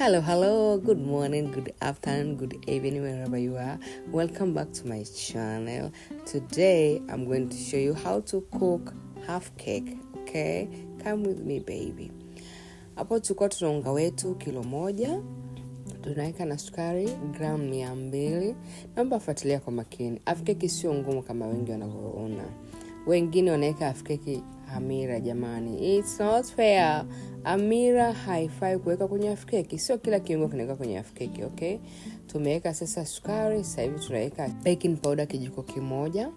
Hello, hello, good morning, good afternoon, good evening, wherever you are. Welcome back to my channel. Today, I'm going to show you how to cook half cake. Okay, come with me baby. Hapo tulikuwa tuna unga wetu kilo 1, tunaweka na sukari gramu 200. Naomba fuatilia kwa makini. Half cake sio ngumu kama wengi wanavyoona. Wengine wanaweka half cake hamira. Jamani, it's not fair. Hamira haifai kuweka kwenye half cake. Sio kila kiungo kinaweka kwenye half cake, okay? Tumeweka sasa sukari, sasa hivi tunaweka baking powder kijiko kimoja,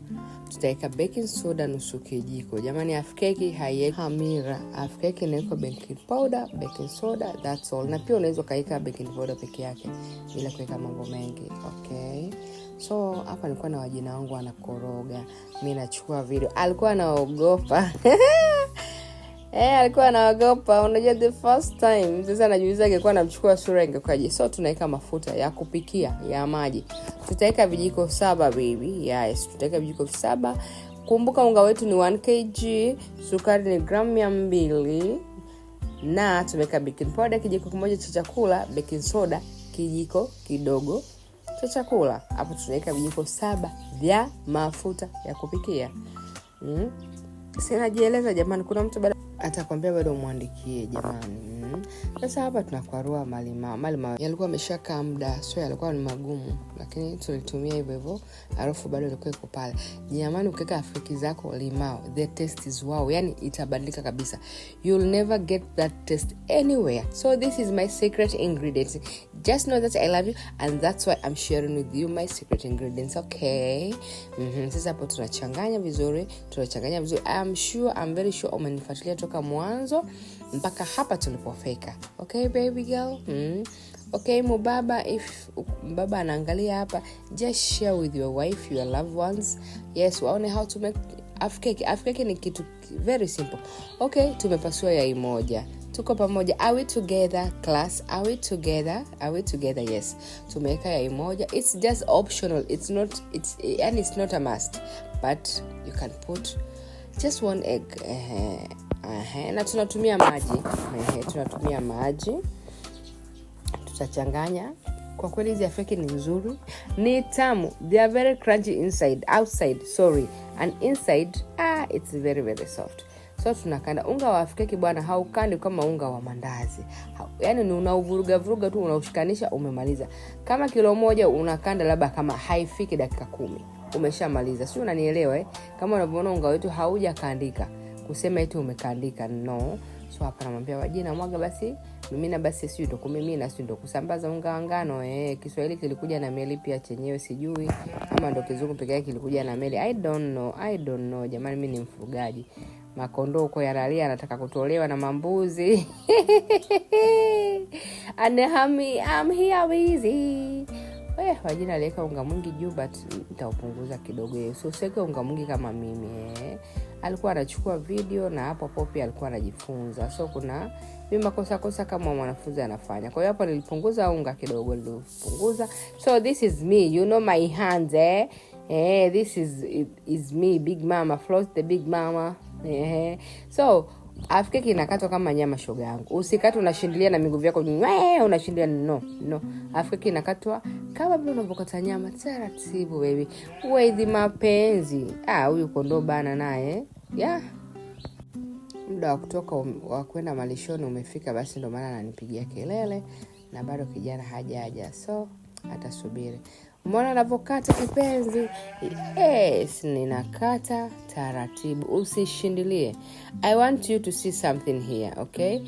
tutaweka baking soda nusu kijiko. Jamani, half cake haiweki hamira. Half cake inawekwa baking powder, baking soda, that's all. Na pia unaweza ukaweka baking powder peke yake bila kuweka mambo mengi, okay? So hapa nilikuwa na wajina wangu wanakoroga, mi nachukua video. Alikuwa anaogopa. Alikuwa anaogopa. Unajua the first time. Sasa najiuliza angekuwa anamchukua sura ingekuwaje? So tunaweka mafuta ya kupikia ya maji. Tutaweka vijiko 7 baby. Yes, tutaweka vijiko 7. Kumbuka unga wetu ni 1 kg, sukari ni gramu 200 na tumeweka baking powder kijiko kimoja cha chakula, baking soda kijiko kidogo cha chakula. Hapo tunaweka vijiko 7 vya mafuta ya kupikia. Sinajieleza jamani, kuna mtu bado atakwambia bado umwandikie jamani. Sasa hapa tunakwarua malimao. Malimao yalikuwa ameshakaa muda, sio yalikuwa ni magumu, lakini tulitumia hivyo hivyo, harufu bado ilikuwa iko pale. Jamani, ukiweka half cake zako limao, the taste is wow, yani itabadilika kabisa. You'll never get that taste anywhere. So this is my secret ingredient. Just know that I love you and that's why I'm sharing with you my secret ingredients, okay? Sasa hapo tunachanganya vizuri, tunachanganya vizuri. I'm sure, I'm very sure umenifuatilia toka mwanzo mpaka hapa tulipofika. Okay baby girl? Okay mubaba, if mbaba anaangalia hapa, just share with your wife, your loved ones. Yes, waone how to make half cake. Half cake ni kitu very simple. Okay, tumepasua yai moja. Tuko pamoja. Are we together class? Are we together? Are we together? Yes. Tumeweka yai moja. It's just optional. It's not, it's, and it's not a must. But you can put just one egg. Na tunatumia maji. Tunatumia maji. Tutachanganya. Kwa kweli hizi half cake ni nzuri, ni tamu. They are very crunchy inside, outside, sorry, and inside, it's very very soft. So tunakanda unga wa half cake bwana, haukandi kama unga wa mandazi. Yani ni unauvuruga vuruga tu, unaushikanisha, umemaliza. Kama kilo 1 unakanda labda kama haifiki dakika 10 umeshamaliza, sio? Unanielewa eh? Kama unavyoona unga wetu haujakandika, kusema eti umekandika, no. So hapa namwambia wajina, mwaga basi, mimina basi, sio ndo kumimina, sio ndo kusambaza unga wa ngano eh. Kiswahili kilikuja na meli pia chenyewe sijui, ama ndo kizungu peke yake kilikuja na meli. I don't know, I don't know. Jamani, mimi ni mfugaji. Makondoo huko yanalia, anataka kutolewa na mambuzi. And I'm here busy. Wajina aliweka unga mwingi juu, but nitaupunguza kidogo. So usiweke unga mwingi kama mimi eh. Alikuwa anachukua video na hapo hapo pia alikuwa anajifunza. So kuna mimi makosa kosa kama mwanafunzi anafanya. Kwa hiyo hapo nilipunguza unga kidogo, nilipunguza. So this is me, you know my hands eh. This is me, big mama, Floss the big mama. So half cake inakatwa kama nyama, shoga yangu. Usikate unashindilia na miguu yako, nywe, unashindilia, no, no. Half cake inakatwa kama vile unavyokata nyama taratibu baby. With mapenzi. Ah, huyu kondoo bana naye. Yeah. Muda wa kutoka wa kwenda malishoni umefika, basi ndo maana ananipigia kelele na bado kijana hajaja. So atasubiri. Umeona anavyokata kipenzi? Yes, ninakata taratibu, usishindilie. I want you to see something here, okay?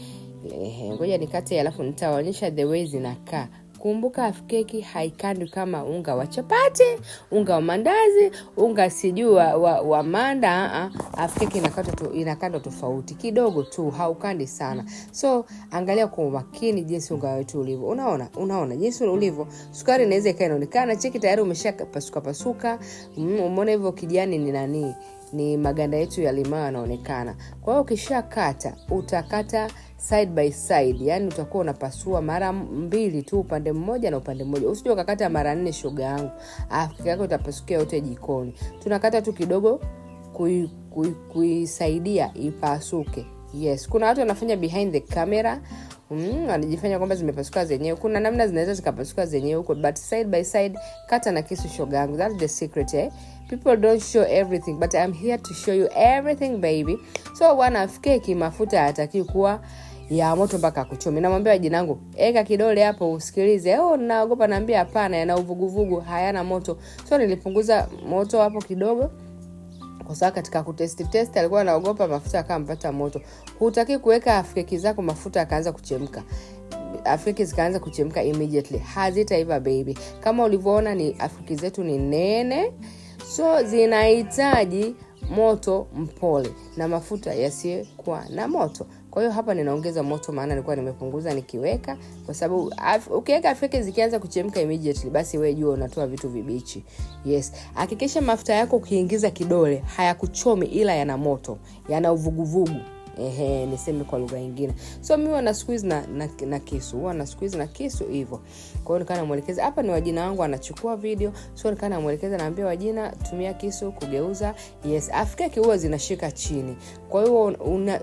Ngoja nikate alafu nitawaonyesha the way zinakaa. Kumbuka half cake haikandwi kama unga wa chapati, unga wa mandazi, unga sijui wa manda. Half cake inakandwa tofauti kidogo tu, haukandi sana. So angalia kwa umakini jinsi unga wetu ulivyo. Unaona, unaona jinsi ulivyo. Sukari inaweza ikawa inaonekana, cheki tayari umeshapasuka pasuka. Umeona hivyo kijani ni nani? Ni maganda yetu ya limao yanaonekana. Kwa hiyo ukishakata, utakata side by side, yani utakuwa unapasua mara mbili tu, upande mmoja na upande mmoja. Usije ukakata mara 4, shoga yangu. Keki yako itapasukia yote jikoni. Tunakata tu kidogo kuisaidia ipasuke. Yes, kuna watu wanafanya behind the camera. Wanajifanya kwamba zimepasuka zenyewe. Kuna namna zinaweza zikapasuka zenyewe huko, but side by side, kata na kisu, shogangu. That's the secret, eh? People don't show everything, but I'm here to show you everything, baby. So bwana, keki mafuta hayatakiwi kuwa ya moto mpaka kuchomi. Namwambia jinangu, eka kidole hapo usikilize. Oh, naogopa. Naambia hapana, yana uvuguvugu, hayana moto. So nilipunguza moto hapo kidogo kwa sababu katika kutesti test alikuwa anaogopa mafuta akampata moto. Hutaki kuweka keki zako mafuta akaanza kuchemka, afiki zikaanza kuchemka immediately, hazitaiva baby. Kama ulivyoona ni afiki zetu ni nene, so zinahitaji moto mpole na mafuta yasiyokuwa na moto. Kwa hiyo hapa ninaongeza moto, maana nilikuwa nimepunguza nikiweka, kwa sababu ukiweka feki zikianza kuchemka immediately, basi wewe jua unatoa vitu vibichi. Yes, hakikisha mafuta yako ukiingiza kidole hayakuchomi, ila yana moto, yana uvuguvugu. Ehe, niseme kwa lugha nyingine. So mimi huwa squeeze na kisu, huwa na squeeze na kisu hivyo. Kwa hiyo nikaa namuelekeza hapa, ni wajina wangu anachukua video, so nikaa namuelekeza, naambia wajina, tumia kisu kugeuza. Yes, afkeki huwa zinashika chini, kwa hiyo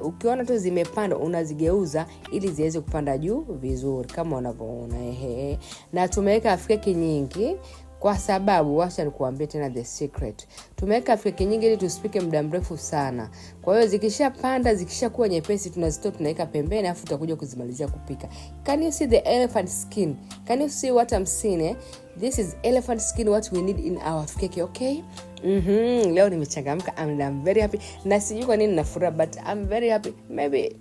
ukiona tu zimepanda unazigeuza ili ziweze kupanda juu vizuri kama unavyoona. Ehe, na tumeweka afkeki nyingi kwa sababu wacha nikuambie tena the secret. Tumeweka feki nyingi ili tusipike muda mrefu sana. Kwa hiyo zikishapanda, zikishakuwa nyepesi, tunazitoa tunaweka pembeni, afu tutakuja kuzimalizia kupika. Can you see the elephant skin? Can you see what I'm seeing, eh? This is elephant skin, what we need in our cake, okay? Leo nimechangamka and I'm very happy. Na sijui kwa nini nina but I'm very happy. Maybe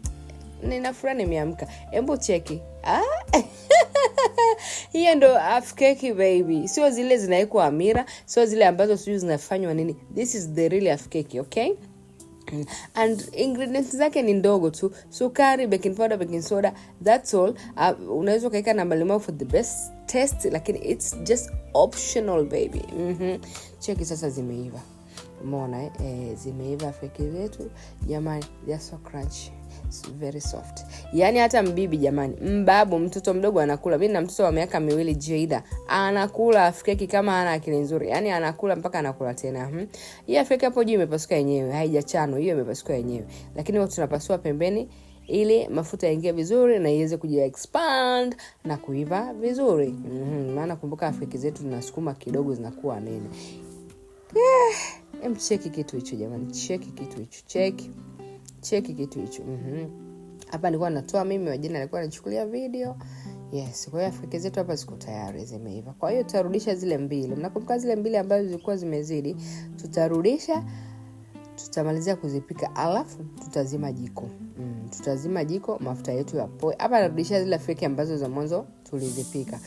nina furaha nimeamka. Hebu cheki. Ah? Hiyo ndo half cake baby, sio zile zinawekwa amira, sio zile ambazo sijui zinafanywa nini. This is the real half cake, okay? And ingredients zake ni ndogo tu, sukari, baking powder, baking soda, that's all. Unaweza ukaweka na malimau for the best taste, lakini it's just optional baby. Cheki sasa zimeiva, umeona eh? Zimeiva feki zetu jamani, they are so crunchy, very soft. Yani hata mbibi jamani, mbabu, mtoto mdogo anakula. Mimi na mtoto wa miaka 2 Jada anakula keki kama ana akili nzuri, yani anakula mpaka anakula tena. Hii keki hapo juu imepasuka yenyewe, haijachanwa, hiyo imepasuka yenyewe, lakini watu tunapasua pembeni ili mafuta yaingie vizuri na iweze kuji expand na kuiva vizuri. Maana kumbuka keki zetu tunasukuma kidogo zinakuwa nene. Yeah. Cheki kitu hicho jamani, cheki kitu hicho, cheki cheki kitu hicho. Hapa nilikuwa natoa mimi, wajina alikuwa anachukulia video. Yes, kwa hiyo Afrika zetu hapa ziko tayari zimeiva. Kwa hiyo tutarudisha zile mbili. Mnakumbuka zile mbili ambazo zilikuwa zimezidi, tutarudisha, tutamalizia kuzipika alafu tutazima jiko. Tutazima jiko, mafuta yetu yapoe. Hapa narudisha zile feki ambazo za mwanzo tulizipika.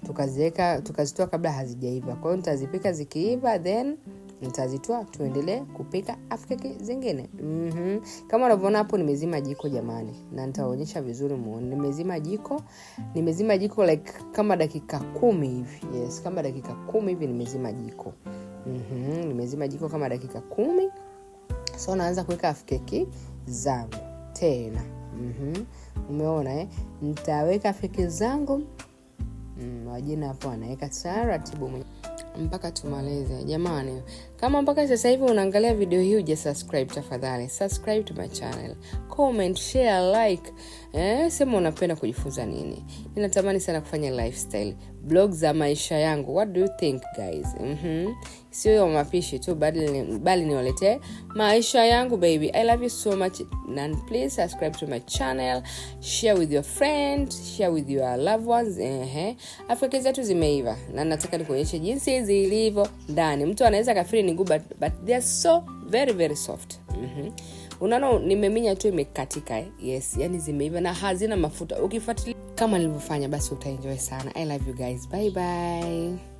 Tukaziweka, tukazitoa kabla hazijaiva. Kwa hiyo nitazipika zikiiva, then nitazitoa tuendelee kupika keki zingine. Kama unavyoona hapo nimezima jiko jamani, na nitaonyesha vizuri muone. Nimezima jiko, nimezima jiko like kama dakika 10 hivi. Yes, kama dakika 10 hivi nimezima jiko. Nimezima jiko kama dakika 10. So naanza kuweka keki zangu tena. Umeona eh? Nitaweka keki zangu. Wajina hapo anaweka taratibu mpaka tumalize. Jamani, kama mpaka sasa hivi unaangalia video hii huja subscribe, tafadhali subscribe to my channel, comment, share, like. Sema unapenda kujifunza nini. Ninatamani sana kufanya lifestyle blog za maisha yangu. What do you think guys? Sio mapishi tu, bali niwaletee maisha yangu baby. I love you so much, and please subscribe to my channel, share with your friend, share with your loved ones. Afrika zetu zimeiva na nataka nikuonyeshe jinsi zilivyo ndani. Mtu anaweza kafikiri ni ngumu, but they are so very very soft. Unaona nimeminya tu imekatika, eh? Yes, yani zimeiva na hazina mafuta. Ukifuatilia kama nilivyofanya basi utaenjoy sana. I love you guys. Bye bye.